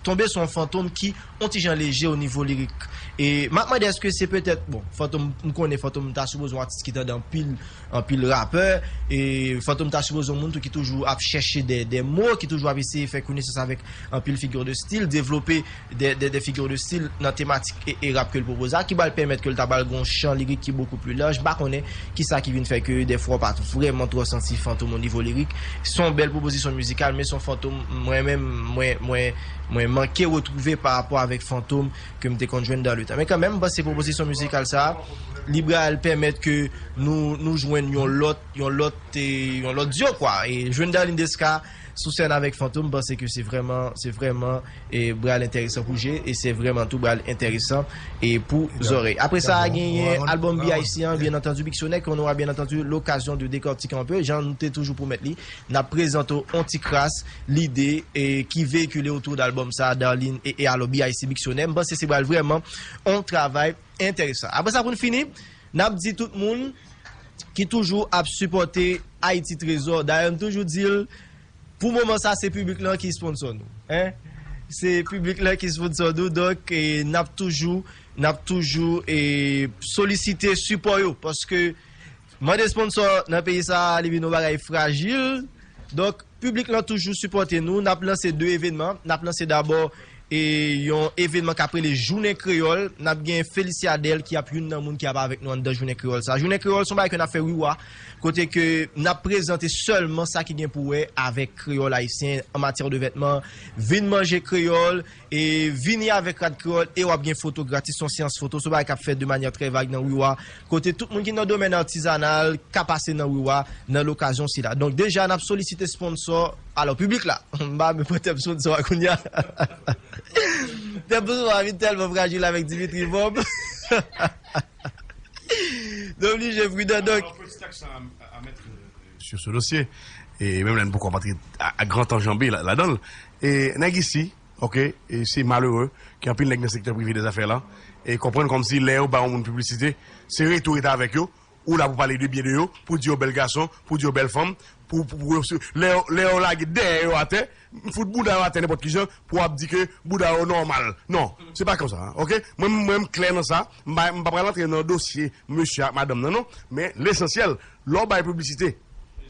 tonbe sou yon Fantom ki on ti jan leje o nivo lirik. E m ap mande èske se petèt, bon, Fantom, m konnen Fantom ta sipoze yon atis ki tande anpil, anpil rapè, e Fantom ta sipoze yon moun tou ki toujou ap chèche de, de mo, ki toujou ap eseye fè konesans avèk anpil figure de style, devlope de, de, de figure de style nan tematik e, e rap ke l pwopoze a, ki pral pèmèt ke l ta pral gon chan lirik ki bokou pli laj. M pa konnen kisa ki vin fè ke dèfwa w pa t vrèman twò santi Fantom o nivo lirik. Se yon bèl pwopozisyon mizikal, men se yon Fantom mwen menm, mwen, mwen, mwen manke retwouve pa rapò avèk Fantom ke m te konn jwenn dan le tan. Men kanmenm, m panse pwopozisyon mizikal sa a, li pral pèmèt ke nou, nou jwenn yon lòt, yon lòt, e, yon lòt dyo, kwa. E jwenn Darline Desca sou sèn avèk Fantom, m panse ke se vrèman, se vrèman, e, pral enteresan pou je, e se vrèman tou pral enteresan, e, pou zòrèy. Apre sa, genyen albòm B I C an, byen antandi, Biksyonè, ke nou a byen antandi lokazyon de dekòtike un peu, jan nou te toujou pwomèt li. N ap prezante w on ti kras lide, e, ki veyikile otou de albòm sa, Darline e, e alò B I C Biksyonè. M panse se pral vrèman on travay enteresan. Apre sa, pou n fini, n ap di tout moun ki toujou ap sipòte Ayiti Trezò. Dayè, m toujou di l, pou moman sa, se piblik lan ki sponsò nou. Hein? Se piblik lan ki sponsò nou. Donk, e, n ap toujou, n ap toujou, e, solisite sipò yo. Paske mande sponsò nan peyi sa, li vin yon bagay frajil. Donk, piblik lan toujou sipòte nou. N ap lanse de evènman. N ap lanse dabò, e, yon evènman k ap rele Jounen Kreyòl. N ap gen Felicia Dèl ki ap youn nan moun ki ap avèk nou anndan Jounen Kreyòl sa. Jounen Kreyòl se yon bagay ke n ap fè WIWA, kote ke n ap prezante sèlman sa ki gen pou wè avèk kreyòl ayisyen an matyè de vètman. Vin manje kreyòl, e vini avèk rad kreyòl, e w ap gen foto gratis, se yon seyans foto, se yon bagay k ap fèt de manyè trè vag nan WIWA, kote tout moun ki nan domèn atizanal ka pase nan WIWA nan lokazyon sila. Donk, deja, n ap solisite sponsò, alò, piblik la, m pa menm pran tèm sponsò a kounye a. Tèm sponsò a vin tèlman frajil avèk Dimitri Vorbe. Nou oblije pridan, donk. Sur ce dossier. E menm lè n poko ap antre a, a gran tan janbe la, ladan l. E nèg isi, oke, e se malere ke anpil nèg nan sektè prive dèzafè la, e konprann kòmsi lè yo ba yon moun piblisite, se rete w rete avèk yo, ou la pou pale de byen de yo, pou di yo bèl gason, pou di yo bèl fanm, pou, pou, pou yo, lè yo, lè yo lage dèyè yo atè, fout bouda yo atè nenpòt kijan, pou w ap di ke bouda yo nòmal. Non, se pa konsa, oke? Mwen, mwen, m klè nan sa, m pa, m pa pral antre nan dosye mesye ak madanm nan, non, men lesansyèl, lè w bay piblisite,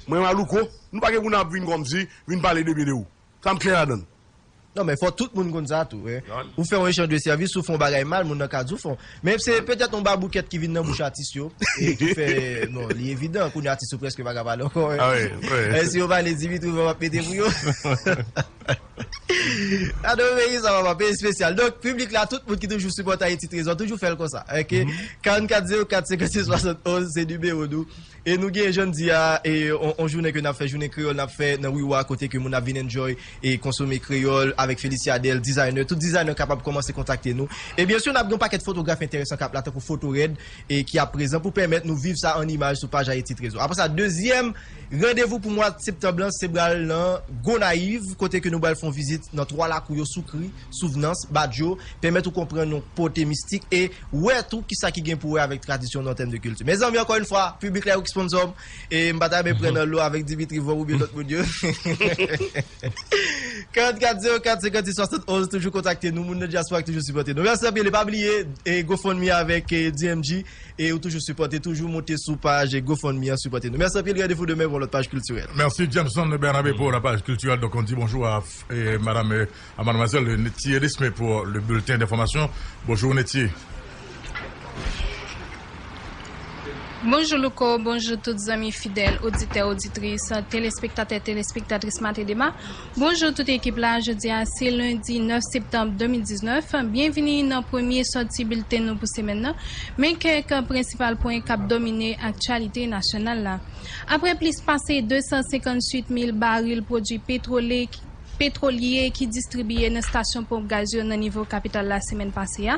mwen, Malouko, nou pa gen pou n ap vin kòmsi, vin pale de byen de ou. Sa m klè ladan l. Non, men fò tout moun konn sa tou, wi. Ou fè yon echanj de sèvis, ou fè yon bagay mal, moun nan ka di w fè yon. Men se petèt yon baboukèt ki vin nan bouch atis yo, e ki fè, non, li evidan, kounye a atis yo prèske pa ka pale ankò, wi. E si yo pale, Dimitri Vorbe ap mete pou yo. Gade yon peyi sa, papa, peyi espesyal. Donk, piblik la, tout moun ki toujou sipòte Ayiti Trezò, toujou fè l konsa, oke? Karannkat zewo kat senkansis swasantonz, se nimewo nou. E nou gen, jan n di a, e, on, on jounen ke n ap fè, jounen kreyòl n ap fè nan WeWork, kote ke moun ap vin enjoy e konsome kreyòl avèk Felicia Dèl, designer. Tout designer kapab kòmanse kontakte nou. E byen si, n ap gen yon pakèt fotograf enteresan k ap la, tankou Foto Red, e ki ap prezan pou pèmèt nou viv sa an imaj sou paj Ayiti Trezò. Apre sa, dezyèm randevou pou mwa septanm lan, se pral nan Gonayiv, kote ke nou pral fè yon vizit nan twa lakou yo, Soukri, Souvnans, Badjo, pèmèt ou konprann yon pote mistik e wè tou kisa ki gen pou wè avèk tradisyon nou an tèm de kilti. Mezanmi, ankò yon fwa, piblik la yo ki sponsò m, e m pa ta renmen pran nan lo avèk Dimitri Vorbe oubyen lòt moun yo. Karannkat zewo kat senkansis swasantonz, toujou kontakte nou, moun nan dyaspora ki toujou sipòte nou. Mèsi anpil, e pa bliye, e GoFundMe avèk, e, D M G, e ou toujou sipòte, toujou monte sou paj, e, GoFundMe an, sipòte nou. Mèsi anpil, randevou demen pou yon lòt paj kiltirèl. Merci Jameson Bernabe pour la page culturelle. Donc on dit bonjour à, eh, madame, eh, à mademoiselle Netty Elisme pour le bulletin d'information. Bonjour Netty. Bonjou Louko, bonjou tout zanmi fidèl, oditè, oditris, telespektatè, telespektatris Maten Deba. Bonjou tout ekip la, jodi a se lendi nèf septanm de mil diznèf. Byenvini nan premye sòti bilten nou pou semèn nan. Men kèk prensipal pwen k ap domine aktyalite nasyonal la. Apre plis pase de san senkantuit mil baril pwodui petwole petwolye ki distribiye nan estasyon ponp gaz yo nan nivo kapital la semèn pase a,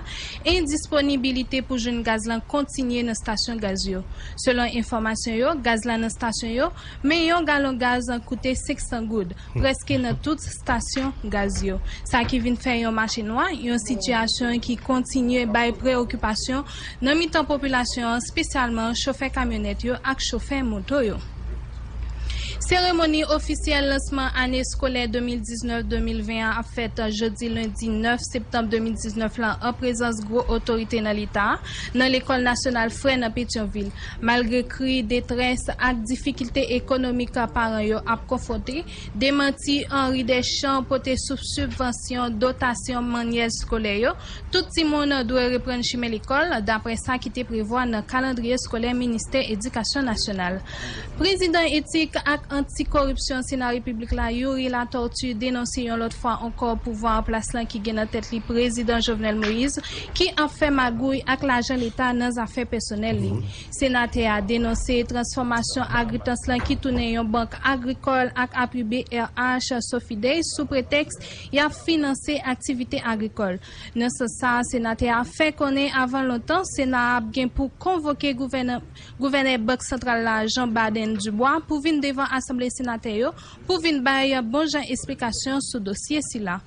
endisponibilite pou jwenn gaz lan kontinye nan estasyon gaz yo. Selon enfòmasyon yo, gaz la nan estasyon yo, men yon galon gaz koute senk san goud, prèske nan tout estasyon gaz yo. Sa ki vin fè yon mache nwa, yon sitiyasyon ki kontinye bay preokipasyon nan mitan popilasyon an, espesyalman chofè kamyonèt yo ak chofè moto yo. Seremoni ofisyèl lansman ane eskolè de mil diznèf de mil ven an ap fèt jodi lendi nèf septanm de mil diznèf lan an prezans gwo otorite nan Leta a, nan Lekòl Nasyonal Frè nan Petyonvil. Malgre kri detrès ak difikilte ekonomik paran yo ap konfwonte, demanti Henri Deschamps pote sou sibvansyon dotasyon manyèl eskolè yo, tout timoun dwe reprann chimen lekòl, daprè sa ki te prevwa nan kalandriye eskolè Ministè Edikasyon Nasyonal. Prezidan etik ak anti-koripsyon Sena Repiblik la, Youri Latortue, denonse yon lòt fwa ankò pouvwa an plas lan ki gen nan tèt li Prezidan Jovenel Moïse, ki ap fè magouy ak lajan Leta nan zafè pèsonèl li. Senatè a denonse transfòmasyon Agritans lan ki tounen yon bank agrikòl ak apui B R H Sofidèy sou pretèks y ap finanse aktivite agrikòl. Nan sans sa a, senatè a fè konnen avan lontan, Sena a ap gen pou konvoke gouvènè, gouvènè Bank Santral la, Jean Baden Dubois, pou vin devan Asanble Senatè yo, pou vin bay bon jan esplikasyon sou dosye sila.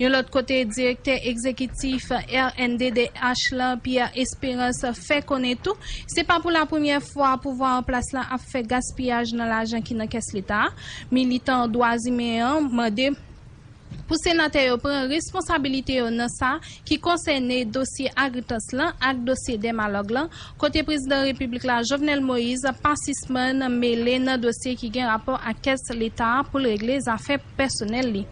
Yon lòt kote, direktè egzekitif R N D D H lan, Pierre Espérance, fè konnen tou, se pa pou lapremyè fwa pouvwa an plas lan ap fè gaspiyaj nan lajan ki nan kès Leta a. Militan dwa imen an mande pou senatè yo pran responsabilite yo nan sa ki konsène dosye Agritans lan ak dosye Dèmalòg lan, kote prezidan repiblik la, Jovenel Moïse, pa sispann mele nan dosye ki gen rapò ak kès Leta a pou l regle zafè pèsonèl li.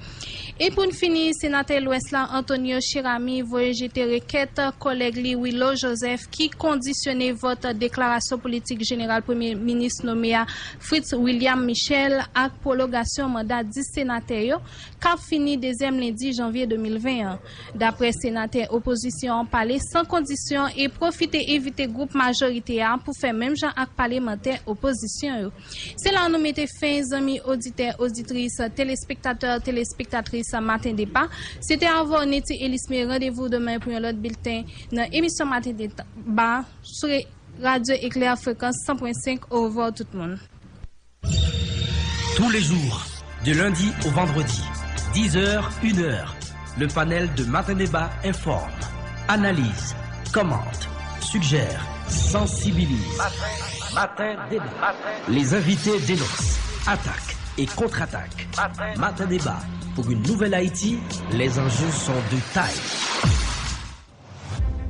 E pou n fini, senatè Lwès la, Antonio Cheramy, voye jete rekèt kòlèg li, Willo Joseph, ki kondisyone vòt deklarasyon politik jeneral premye minis nome a, Fritz William Michel, ak pwologasyon manda dis senatè yo, k ap fini dezyèm lendi janvye de mil ven an. Daprè senatè opozisyon an, pale san kondisyon e pwofite envite gwoup majorite a pou fè menm jan ak palemantè opozisyon yo. Se la nou mete fen, zanmi oditè, oditris, telespektatè, telespektatris Maten Deba. Se te avè w Netty Elisme, randevou demen pou yon lòt bilten nan emisyon Maten Deba sou re-, Radyo Eklè frekans san pwen senk. Orevwa tout moun. Tous les jours, de lundi au vendredi, dix heures, une heure, le panel de Matin Débat informe, analyse, commente, suggère, sensibilise. Matin Débat. Les invités dénoncent, attaquent et contre-attaquent. Matin Débat, pour une nouvelle Haïti, les enjeux sont de taille.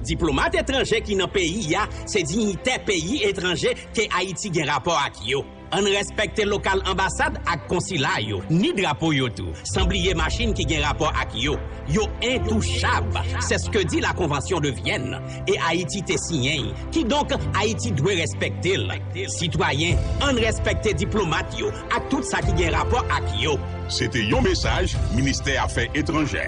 Diplomat etranje ki nan peyi a se diyitè peyi etranje ke Ayiti gen rapò ak yo. Ann respekte lokal anbasad ak konsila yo, ni drapo yo tou, san bliye machin ki gen rapò ak yo. Yo entouchab, c'est ce que dit la Convention de Vienne, e Ayiti te siyen l. Kidonk, Ayiti dwe respekte l. Sitwayen, ann respekte diplomat yo ak tout sa ki gen rapò ak yo. Se te yon mesaj Ministè Afè Etranjè.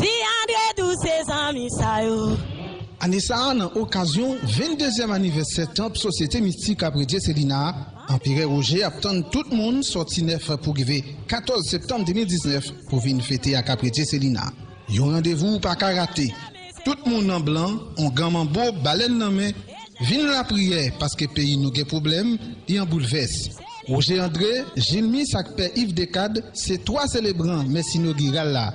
Ti André Dou se zanmi sa yo. Ane sa a, nan okazyon venndezyèm anivèsè tanp Sosyete Mistik Apredye Selina a, Anperè Woje ap tann tout moun sòti nèf pou rive katòz septanm de mil diznèf pou vin fete ak Apredye Selina. Yon randevou ou pa ka rate. Tout moun an blan, ongan manbo, balèn nan men, vin lapriyè, paske peyi nou gen pwoblèm, li an boulvès. Woje André, Jilmis ak Pè Iv Dekad se twa selebran mès inogiral la.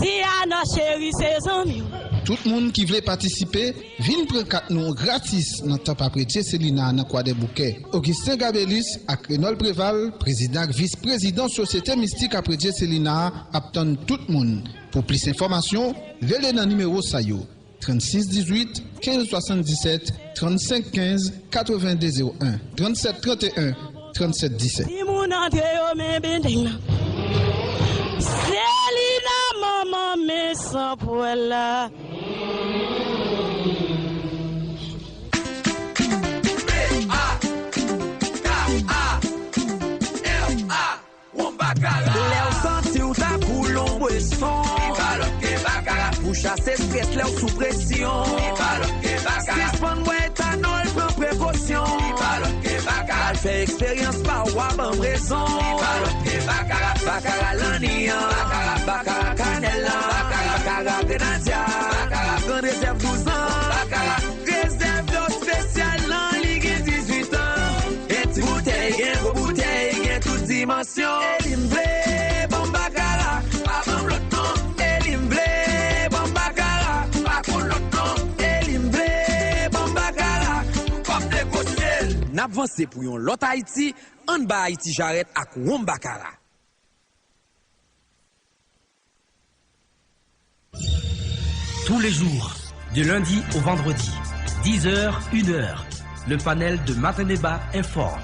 Diana cheri se zanmi w. Tout moun ki vle patisipe, vin pran kat nou gratis nan Tanp Apredye Selina nan Kwadèboukè. Augustin Gabelis ak Renold Préval, prezidan ak vis prezidan Sosyete Mistik Apredye Selina a, ap tann tout moun. Pou plis enfòmasyon, rele nan nimewo sa yo, trannsis dizuit, kenz swasanndisèt, trannsenk kenz, katrevenndezewon, trannsèt tranteyen, trannsèt disèt. Timoun antre yo men bendeng nan. Selina manman men san pwèl la. Wonm Bakara. Lè w santi w ta koule yon bweson. Li pa lòt ke Bakara. Pou chase strès lè w sou presyon. Li pa lòt ke Bakara. Sispann bwè etanòl, pran prekosyon. Li pa lòt ke Bakara. Al fè eksperyans pa w, w a ban m rezon. Li pa lòt ke Bakara. Bakara lanni an. Bakara, Bakara kanèl lan. Bakara, Bakara grenadya. Bakara gran rezèv douz an. Bakara. Rezèv yo espesyal lan, li gen dizuit an. Gen ti boutèy, gen gwo boutèy, gen tout dimansyon. E li m vle, ban m Bakara, pa ban m lòt non. E li m vle, ban m Bakara, pa konn lòt non. E li m vle, ban m Bakara, m p ap negosye l. N ap vanse pou yon lòt Ayiti, ann ba Ayiti jarèt ak Wonm Bakara. Tous les jours, de lundi au vendredi, dix heures, une heure, le panel de Matin Débat informe,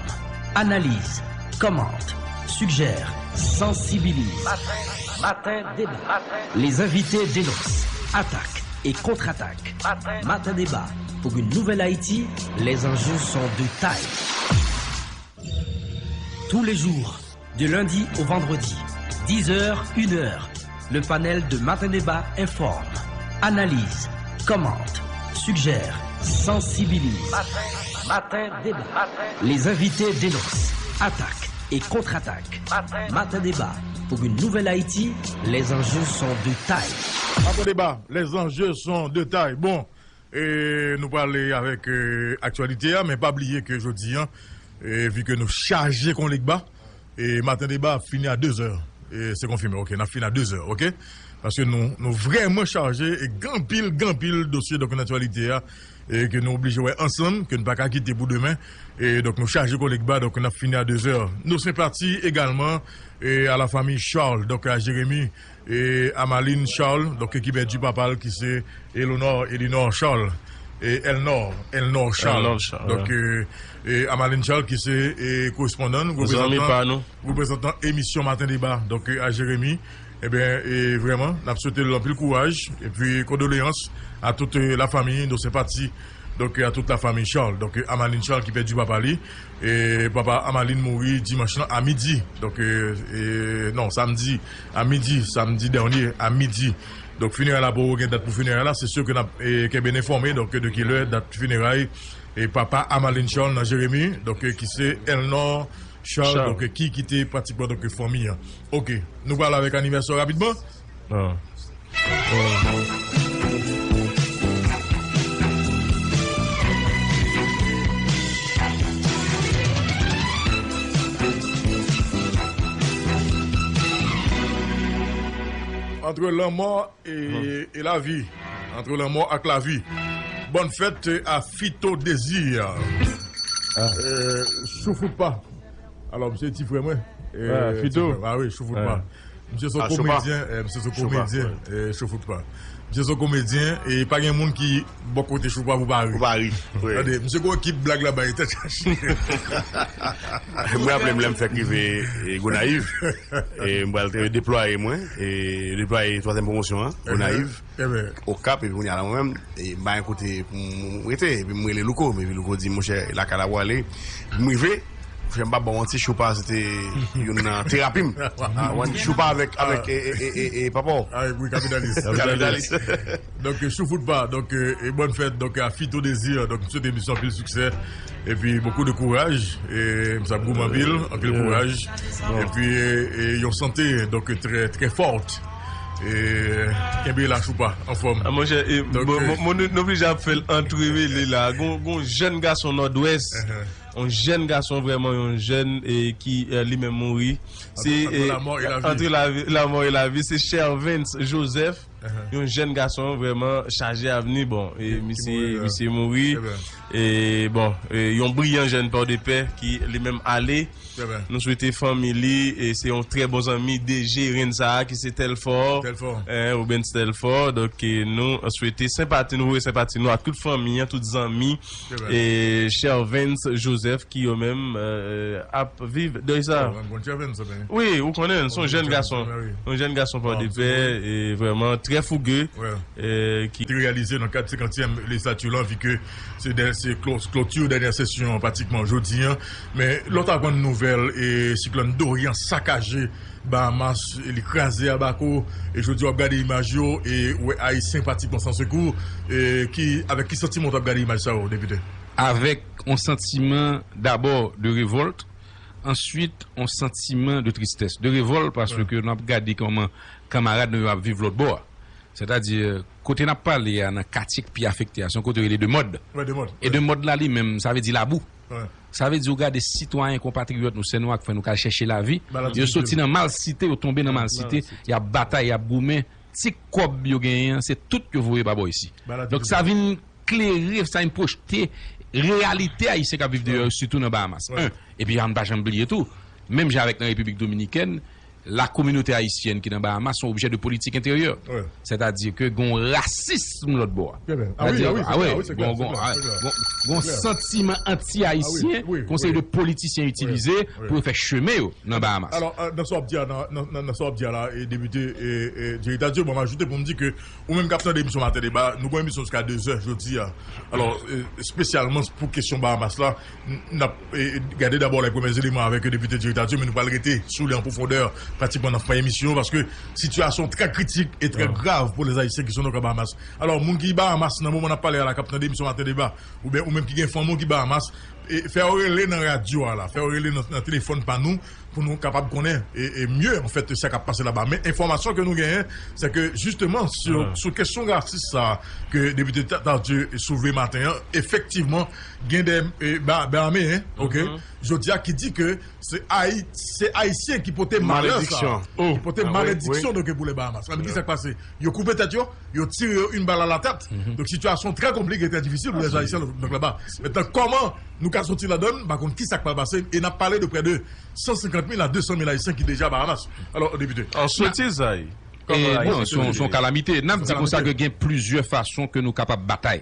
analyse, commente, suggère, sensibilise. Matin, Matin Débat. Les invités dénoncent, attaquent et contre-attaquent. Matin Débat, pour une nouvelle Haïti, les enjeux sont de taille. Tous les jours, de lundi au vendredi, dix heures, une heure, le panel de Matin Débat informe, analyse, commente, suggère, sensibilise. Matin, Matin Débat. Les invités dénoncent, attaquent et contre-attaquent. Matin, Matin Débat. Pour une nouvelle Haïti, les enjeux sont de taille. Matin Débat, les enjeux sont de taille. Bon, E nou prale avèk, e, aktyalite a, men pa bliye ke jodi a, e, vi ke nou chaje kon legba, e, Matin Débat ap fini a de zè. E, se konfime, oke, n ap fini a de zè, oke? Paske nou, nou vrèman chaje e gen anpil, gen anpil dosye, donk, nan aktyalite a, e ke nou oblije wè ansanm, ke n pa ka kite pou demen. E, donk, nou chaje kon legba, donk, n ap fini a de zè. Nos sympathies également, e, à la famille Charles, donk, à Jérémy, e Amaline Charles, donk, ki pèdi papa l, ki se Eleanor, Elinor Charles, e Elnor, Elnor Charles. Elnor Charles, donk, e, e Amaline Charles, ki se, e, korespondan nou, reprezantan emisyon Matin Débat, donk, e, a Jeremi. Ebyen, e, vrèman, n ap swete l anpil kouraj, epi kondoleyans a tout, e, lafanmi, nos sympathies, donk, e, a tout lafanmi Charles, donk, e, Amaline Charles ki pèdi papa li. E papa Amaline mouri dimanch lan a midi. Donk, e, e, non, samdi a midi, samdi dènye a midi. Donk, fineray la poko gen dat pou fineray la. Se si ke n ap, e, kenbe n enfòme, donk, de ki lè, dat fineray, e, papa Amaline Charles nan Jeremi, donk, e, ki se Elnor Charles, Charles, donk, e, ki kite pratikman, donk, fanmi an. Oke, nou pral avèk anivèsè rapidman. Ah. Entre lanmò e, e lavi. Entre lanmò ak lavi. Bonne fête à Fito Désir. Ah. Euh, souffre pas. Alò, misye ti frè mwen. Fito. Ah wi, Choufout pa. Misye se yon komedyen, misye se yon komedyen, Choufout pa. Misye se yon komedyen, e pa gen moun ki bò kote Choupa pou pa ri. Pou pa ri. Tande, misye gon ekip blag la bay tèt chaje. Mwen raple m lè m fèk rive Gonayiv, e m pral deplwaye mwen, e deplwaye twazyèm pwomosyon an, Gonayiv, Okap, epi kounye a la mwen menm, e m pa gen kote pou m rete, epi m rele Louko, epi Louko di, monchè, lakay la pou ale. M rive, monchè, m pa ba w manti, Choupa se te youn nan terapi m. Choupa avèk, avèk, e, e, e, e, e, papa w. Avèk, wi, kapitalis. Kapitalis. Donk, Choufout pa, donk, e, bòn fèt, donk, a Fito Désir, donk, m swete misye anpil siksè. Epi, beaucoup de courage. E, m sa goumen anpil, anpil kouraj. Epi, e, e, yon sante, donk, trè, trè fòt. E, kenbe la, Choupa, anfòm. Ah, monchè, e, donk, bon, e, bon, bon, nou, nou oblije ap fè l antremele la. Gon, gon jèn gason Nòdwès, yon jèn gason vrèman, yon jèn, e, ki, e, li menm mouri. Se, entre, e, la mort et la vie. Entre la vie, la mort et la vie, se Chervens Joseph. Yon jèn gason vrèman chaje avni, bon, e misye, misye mouri. E bon, e, yon briyan jèn Pòdepè ki li menm ale. Nou swete fanmi li, e se yon trè bon zanmi D J Rensa ki se Telfort, Rubens Telfort. Donk, e, nou swete senpati, nou voye senpati nou a tout fanmi an, tout zanmi, e Chervens Joseph ki yo menm, e, ap viv dèy sa. Wi, ou konnen, se yon jèn gason. Yon jèn gason Pòdepè, e vrèman trè fouge, e ki te reyalize nan kad senkantyèm lejizlatè la, vi ke se de, se klo-, kloti dènyè sesyon an pratikman jodi an. Men lè w t ap aprann nouvèl, e siklòn Dorian sakaje Bahamas, e li kraze Abaco, e jodi w ap gade imaj yo, e w wè Ayisyen pratikman san sekou, e ki, avèk ki santiman w t ap gade imaj sa yo, depite? Avèk yon santiman dabò de revòlt, answit yon santiman de tristès, de revòlt, paske n ap gade kòman kanmarad nou yo ap viv lòt bò a. Sètadi, kote n ap pale a, nan katye k pi afekte a, se yon kote yo rele Demòd. E Demòd la, li menm, sa vle di labou. Sa vle di, ou gade sitwayen, konpatriyòt nou, sè nou ak frè nou k al chèche lavi, yo soti nan malsite, yo tonbe nan malsite, y ap batay, y ap goumen, ti kòb yo genyen an, se tout yo voye pa bò isi. Donk, sa vin klere, sa vin pwojte reyalite ayisyen k ap viv deyò yo, sitou nan Bahamas. En. Epi, ann pa janm bliye tou, menm jan avèk nan Repiblik Dominikèn, la kominote ayisyèn ki nan Bahamas se yon objè de politik enteryè. Sètadi ke gon rasism lòt bò a. Sètadi, ah wi, gon, gon, ah, gon, gon santiman anti-ayisyen, konsèy de politisyen itilize pou yo fè chemen yo nan Bahamas. Alò, nan sa w ap di a, nan, nan, nan, nan sa w ap di a la, e depite, e, e, Jerry Tardieu, bon, m ajoute pou m di ke ou menm k ap tande emisyon Maten Deba, nou gon emisyon jiska de zè jodi a. Alò, e, espesyalman pou kesyon Bahamas la, n, n ap, e, gade dabò lè premye eleman avèk depite Jerry Tardieu, men nou pral rete sou li an pwofondè, pratikman nan fen emisyon, paske sitiyasyon trè kritik e trè grav pou lèzayisyen ki sou nan Bahamas. Alò, moun ki Bahamas, nan moman n ap pale a la, k ap tande emisyon Maten Deba, oubyen ou menm ki gen fanmi w ki Bahamas, e, fè yo rele nan radyo a la, fè yo rele nan, nan telefòn pa nou, pou nou kapab konnen e, e mye, anfèt, sa k ap pase laba. Men enfòmasyon ke nou genyen, se ke, jisteman, sou, sou kesyon rasis sa a ke depite Ta-, Tardieu soulve maten an, efektivman, gen de, e, ba-, Bahameyen, oke, jodi a, ki di ke se Ayi-, se Ayisyen ki pote malè sa a, ki pote malediksyon, donk, pou lè Bahamas. Sa vle di, sa k pase? Yo koupe tèt yo, yo tire yo une balle à la tête. Donk, sitiyasyon trè konplike, trè difisil pou lèzayisyen, donk, laba. Mentnan, kòman nou ka soti ladann, m pa konn kisa k pral pase, e n ap pale de prè de san senkant mil a de san mil Ayisyen ki deja Bahamas. Alò, depite. An sotiz, ay. E non, se yon, se yon kalamite. N ap di konsa ke gen plizyè fason ke nou kapab batay.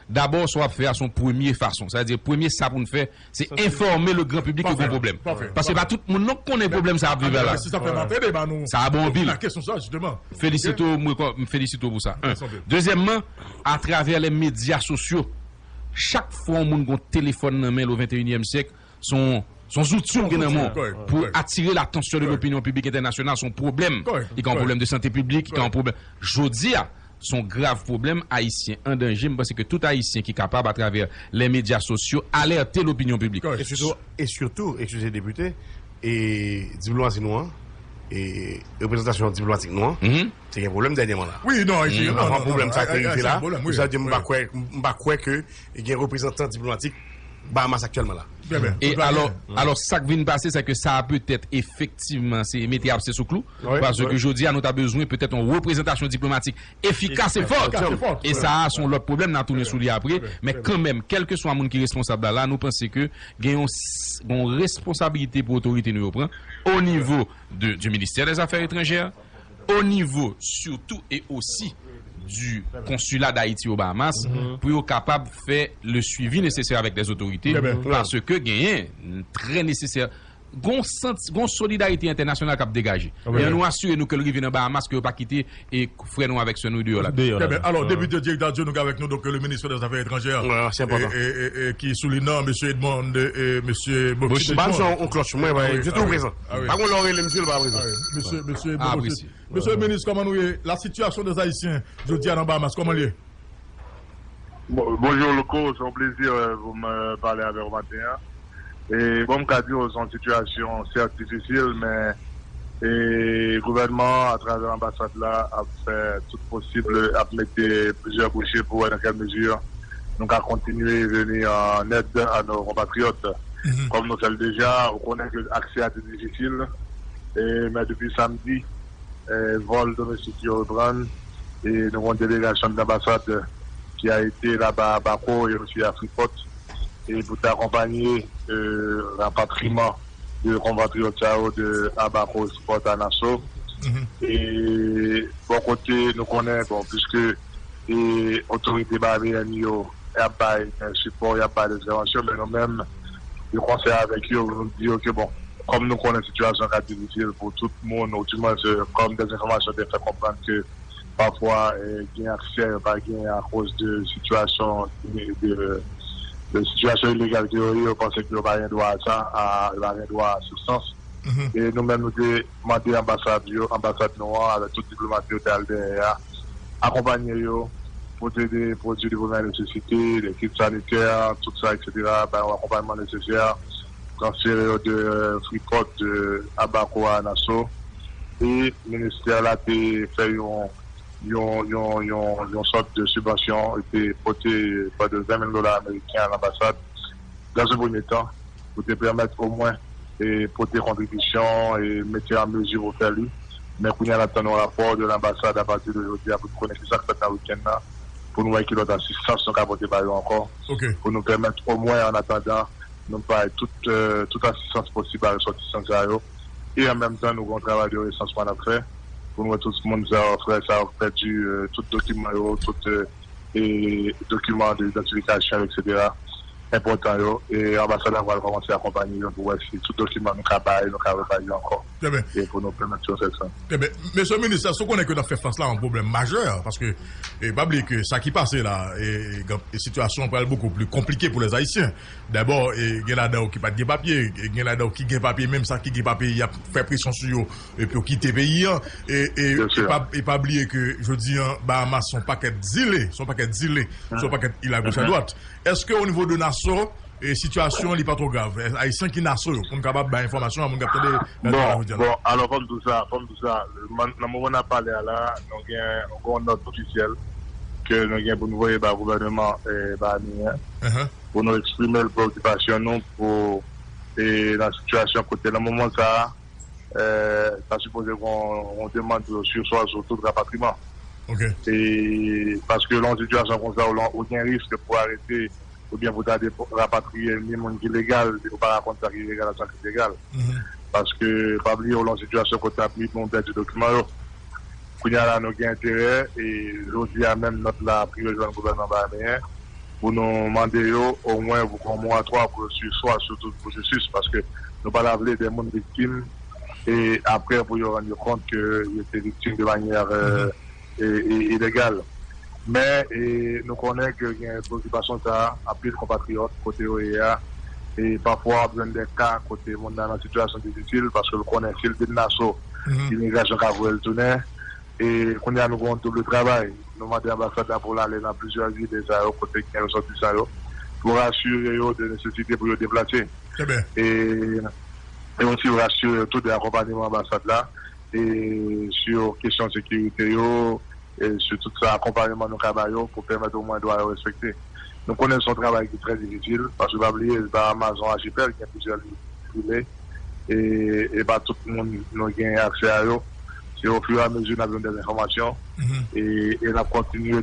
Dabò, sa w ap fè a, se yon premye fason. Sa vle di, premye sa pou n fè, se enfòme le gran piblik ke gon pwoblèm. Paske pa tout moun non k konnen pwoblèm sa ap viv la. Sa bon anpil. Felisite w, mwen, m felisite w pou sa. En. Dezyèmman, atravè lè medya sosyo, chak fwa yon moun gon telefòn nan men l o venteyinyèm syèk, se yon, se yon zouti w gen nan men w pou atire latansyon de lopinyon piblik entènasyonal, se yon pwoblèm. Li ka yon pwoblèm de sante piblik, li ka yon pwoblèm. Jodi a, se yon grav pwoblèm, Ayisyen an danje. M panse ke tout Ayisyen ki kapab, atravè lè medya sosyo, alète lopinyon piblik. E sitou, e sitou, eskize depite, e diplomasi nou an, e reprezantasyon diplomatik nou an, te gen pwoblèm dènyèman la. Wi, non, Ayiti, non, non, non, pwoblèm sa te rive la. Pou sa di, m pa kwè, m pa kwè ke gen reprezantan diplomatik Bahamas aktyèlman la. E alò, alò, sa k vin pase, se ke sa a petèt efektivman se mete abse sou klou, paske jodi a nou ta bezwen petèt yon reprezantasyon diplomatik efikas e fòt. E sa a se yon lòt pwoblèm, n a tounen sou li apre. Men kanmenm, kèlkeswa moun ki responsab la, la, nou panse ke gen yon, s- yon responsablite pou otorite nou yo pran o nivo de, du ministère des Affaires étrangères, o nivo surtout et aussi du consulat d'Haïti aux Bahamas, pou yo kapab fè le suivi nécessaire avec des autorités, paske genyen, trè nesesè, gon santi, gon solidarite entènasyonal k ap degaje. E ann nou asire nou ke l rive nan Bahamas, ke yo pa kite e frè nou avèk sè nou deyò la. Trè byen. Alò, depite Dieudonne Dadjo, nou gen avèk nou, donk, le ministre des Affaires étrangères, e, e, e, e, ki sou li nan, mesye Edmond, e, mesye Bocchit. Ba m jwenn yon klòch, mwen, wi, di tou prezan. Pa gon lè w rele misye, l pa prezan. Mesye, mesye Bocchit. Mesye le minis, kòman nou ye? La situation des Haïtiens, jodi a nan Bahamas, kòman l ye? Bon, bonjou, Louko, se yon plezi, euh, pou mwen pale avè w maten an. E bon, m ka di w, se yon sitiyasyon sèt difisil, men e gouvènman an, atravè anbasad la, ap fè tout posib, ap mete plizyè bouche pou wè nan kèl mezi nou ka kontinye veni an èd a nos compatriotes. Kòm nou fè l deja, ou konnen ke aksè a te difisil, e, men depi samdi, e, vòl domestik yo reprann, e nou gen yon delegasyon de lanbasad ki a été là-bas à Bako et aussi à Freeport, e pou te akonpanye, e, rapatriman de konpatriyòt sa yo de Abako, Freeport a Nassau. E bò kote, nou konnen, bon, piske e otorite bahameyen yo y ap bay, e, sipò, y ap bay lentèvansyon, men nou menm, de konsè avèk yo, nou di yo ke, bon, kòm nou konnen sitiyasyon ka difisil pou tout moun, ou dimwens, e, kòm dèzenfòmasyon te fè konprann ke pafwa, e, gen aksè yo pa gen akoz de sitiyasyon, de, de, de sitiyasyon ilegal ke yo ye, yo panse ke yo pa gen dwa a sa, a, yo pa gen dwa a asistans. E nou menm, nou te mande anbasad yo, anbasad nou an, avèk tout diplomat yo te al dèyè a, akonpanye yo, pote de pwodui de premyè nesesite, de kit sanitè, tout sa, et cetera, ba yo akonpayman nesesè, transfere yo de, e, Freeport, de Abako a Nassau. E ministè la te fè yon, yon, yon, yon, yon sòt de sibvansyon, e te pote prè de ven mil dola ameriken a lanbasad. Dans un premier temps, pou te pèmèt omwen, e, pote kontribisyon e mete an mezi pou fè li. Men kounye a, n ap tann yon rapò de lanbasad apati de jodi a pou n konnen kisa k fèt nan wikenn nan, pou n wè ki lòt asistans nou ka pote ba yo ankò, pou nou pèmèt omwen, an atandan, nou bay tout, e, tout asistans posib a resòtisan sa yo. E an menm tan, nou gen yon travay de resansman n ap fè pou n wè tout moun sa yo, frè sa yo k pèdi, e, tout dokiman yo, tout, e, e dokiman de idantifikasyon, et cetera, enpòtan yo, e anbasad la pral kòmanse akonpanye yo pou wè si tout dokiman nou ka bay, nou ka rebay yo ankò. Trè byen. E pou nou pèmèt yo fè sa. Trè byen. Mesye minis, èske w konnen ke n ap fè fas la a yon pwoblèm majè? Paske, e, pa bliye ke sa ki pase la, e, e, e sitiyasyon an pral bokou pli konplike pou lèzayisyen. Dabò, e, gen ladan yo ki pa t gen papye, e, gen ladan yo ki gen papye, menm sa ki gen papye, y ap fè presyon sou yo, e, pou yo kite peyi an. E, e, e pa, e pa bliye ke jodi an, Bahamas se yon pakèt zile, se yon pakèt zile, se yon pakèt il a goch a dwat. Èske o nivo de Nassau, e, sitiyasyon li pa twò grav? E, Ayisyen ki Nassau yo, pou n kapab bay enfòmasyon a moun k ap tande radyo a jodi a la. Bon, alò, fò m di w sa, fò m di w sa, nan moman n ap pale a la, nou gen yon nòt ofisyèl ke nou gen pou nou voye ba gouvènman, e, bahameyen, pou nou eksprime l preokipasyon nou pou, e, nan sitiyasyon kote nan moman sa a, e, ta sipoze gen yon, yon demann de surseoir sou tout rapatriman. E paske nan yon sitiyasyon konsa, ou, ou gen risk pou arete oubyen pou ta depo- rapatriye ni moun ki legal, ou pa ka konn sa ki ilegal ak sa ki legal. Paske, pa bliye, ou nan yon sitiyasyon kote ap li pou pèdi dokiman yo. Kounye a la, nou gen enterè, e jodi a menm, nòt la ap rive jwenn gouvènman bahameyen pou nou mande yo, omwen, pou gen yon moratwa pou yo surseoir sou tout pwosesis, paske nou pa ta vle de moun viktim, e apre, pou yo rann yo kont ke yo te viktim de manyè, e, e, e, ilegal. Men, e, nou konnen ke gen preokipasyon sa a, anpil konpatriyòt, kote yo ye a, e pafwa w ap jwenn de ka kote moun nan nan sitiyasyon difisil, paske l konnen si l vin Nassau, imigrasyon ka voye l tounen. E kounye a, nou gen yon double travay. Nou mande anbasad la pou l ale nan plizyè zile sa yo, kote gen resòtisan yo, pou rasire yo de nesesite pou yo deplase. E, e osi rasire yo tou de akonpanyeman anbasad la, e sou kesyon sekirite yo, e sou tout sa akonpanyeman nou ka ba yo pou pèmèt omwen dwa yo respekte. Nou konnen se yon travay ki trè difisil, paske pa bliye, se pa Amazon Archipel, gen plizyè li file, e, e pa tout moun nou gen aksè a yo. Se ofiramezi n ap jwenn de enfòmasyon, e, e n ap kontinye